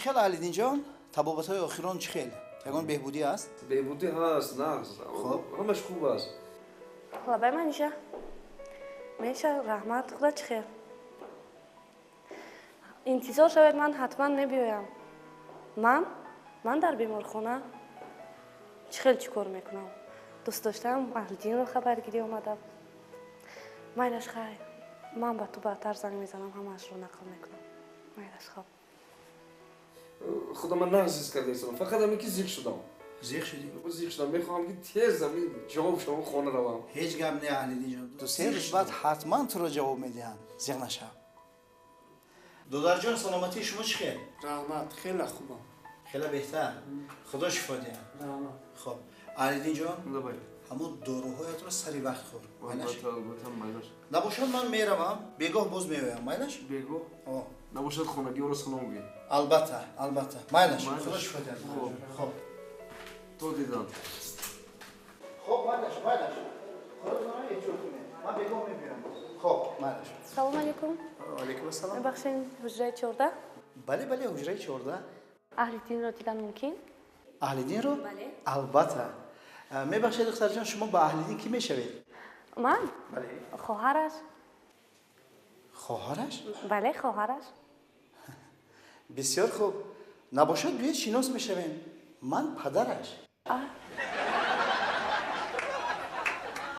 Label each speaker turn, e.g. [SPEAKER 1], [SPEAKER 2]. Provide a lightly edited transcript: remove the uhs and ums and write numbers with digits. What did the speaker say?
[SPEAKER 1] Хел, Аҳлиддинҷон, табобатҳои охирон чӣ хел? Ягон беҳбудӣ аст?
[SPEAKER 2] Беҳбудӣ ҳаст, нағз.
[SPEAKER 1] Хуб.
[SPEAKER 2] Ҳамаш хуб аст.
[SPEAKER 3] Лабай, Маниша. Меша, раҳмат, худо чӣ хел? Интизор шавед, ман ҳатман мебиёям. Ман дар беморхона чӣ хел чӣ кор мекунам? Дӯст доштам Аҳлиддинро хабаргирӣ омадам. Майлаш, хай, ман ба ту баъдтар занг мезанам, ҳамаашро нақл мекунам. Майлаш, хоб.
[SPEAKER 2] Худо, ман нағз ҳис карда истодам, фақат ҳамин ки зиқ шудам.
[SPEAKER 1] Зиқ шудӣ?
[SPEAKER 2] Зиқ шудам, мехоҳам, ки тез ҳамин ҷавоб шавам, хона равам.
[SPEAKER 1] Ҳеҷ гап не, Аҳлиддинҷон, 2-3 рӯз баъд ҳатман туро ҷавоб медиҳанд, зиқ нашав. Додарҷон, саломатии шумо чӣ хел?
[SPEAKER 4] Раҳмат, хеле хубам.
[SPEAKER 1] Хеле беҳтар, худо шифо диҳад.
[SPEAKER 4] Раҳмат.
[SPEAKER 1] Хоб, Аҳлиддинҷон.
[SPEAKER 2] Лабай.
[SPEAKER 1] Ҳамун доруҳоятро сари вақт хӯр, майлаш?
[SPEAKER 2] Албатта, албатта, майлаш.
[SPEAKER 1] Набошад, ман меравам, бегоҳ боз меоям, майлаш?
[SPEAKER 2] Бегоҳ?
[SPEAKER 1] О.
[SPEAKER 2] Набошад, хонагиҳоро салом гӯед.
[SPEAKER 1] Албатта, албатта, майлаш.
[SPEAKER 2] Майлаш.
[SPEAKER 1] Худо шифо диҳад.
[SPEAKER 2] Хоб.
[SPEAKER 1] Хоб.
[SPEAKER 2] То дидан.
[SPEAKER 1] Хоб, майлаш, майлаш, худотонро эҳтиёт кунед, ман бегоҳ мебиёям. Хоб, майлаш.
[SPEAKER 3] Салом алейкум.
[SPEAKER 1] Алейкум ассалом.
[SPEAKER 3] Мебахшед, ҳуҷраи 14?
[SPEAKER 1] Бале, бале, ҳуҷраи 14.
[SPEAKER 3] Аҳлиддинро дидан мумкин?
[SPEAKER 1] Аҳлиддинро?
[SPEAKER 3] Бале.
[SPEAKER 1] Албатта. Мебахшед, духтарҷон, шумо ба Аҳлиддин кӣ мешавед?
[SPEAKER 3] Ман?
[SPEAKER 1] Бале.
[SPEAKER 3] Хоҳараш.
[SPEAKER 1] Хоҳараш?
[SPEAKER 3] Бале, хоҳараш.
[SPEAKER 1] Бисёр хуб, набошад, биёед, шинос мешавем, ман падараш.
[SPEAKER 3] А,